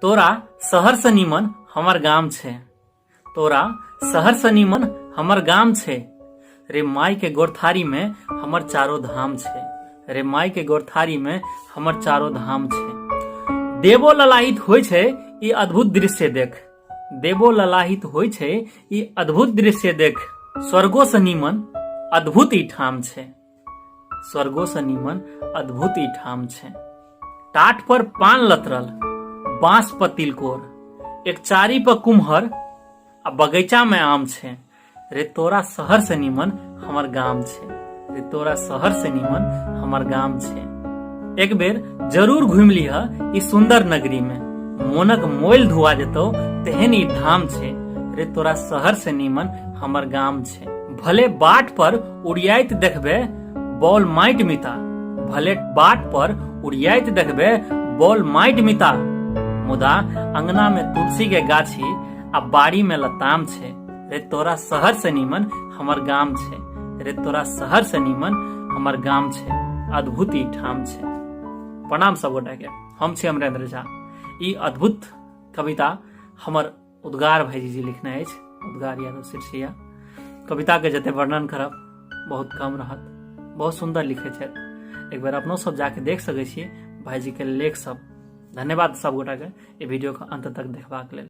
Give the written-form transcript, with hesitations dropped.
तोरा शहर से नीमन हमर गाम छै। तोरा शहर से नीमन हमर गाम छै। रे माई के गोरथारी में हमर चारो धाम छै। रे माई के गोरथारी में हमर चारो धाम छै। देवो ललाहित होइ छै ई अद्भुत दृश्य देख। देवो ललाहित होइ छै ई अद्भुत दृश्य देख। स्वर्गो से नीमन अद्भुत ई ठाम छै। स्वर्गो से नीमन अद्भुत ई ठाम छै। टाट पर पान लतरल, बांस पर तिलकोर, एक चारी पर कुम्हर आ बगीचा में आम छै। रे तोरा शहर से नीमन हमर गाम छै। रे तोरा शहर से नीमन हमर गाम छै। एक बेर जरूर घुमि लिह ई सुंदर नगरी में, मोनक मोइल धुआ जेतौ तेहन ई धाम छै। रे तोरा शहर से नीमन हमर गाम छै। भले बाट पर उड़ियाइत देखबे बॉल माटि मिता, भले बाट पर उड़ियाइत देखबे बॉल माटि मिता, मुदा अंगना में तुलसी के गाछी आ बाड़ी में लताम छै। रे तोरा शहर से नीमन हमर गाम छै। रे तोरा शहर से नीमन हमर गाम छै। अद्भुत ई ठाम छै। प्रणाम सब गोटा के, हम छी अमरेंद्र झा। ई अद्भुत कविता हमर उद्गार भाईजी जी लिखने अछि, उद्गार यादव सिरसिया। कविताके जते वर्णन करब बहुत कम रहत, बहुत सुन्दर लिखै छथि। एक बेर अपनो सब जाके देख सकै छी भाईजीके लेख सब। धन्यवाद सब गोटाके ई वीडियोके अंत तक देखबाक लेल।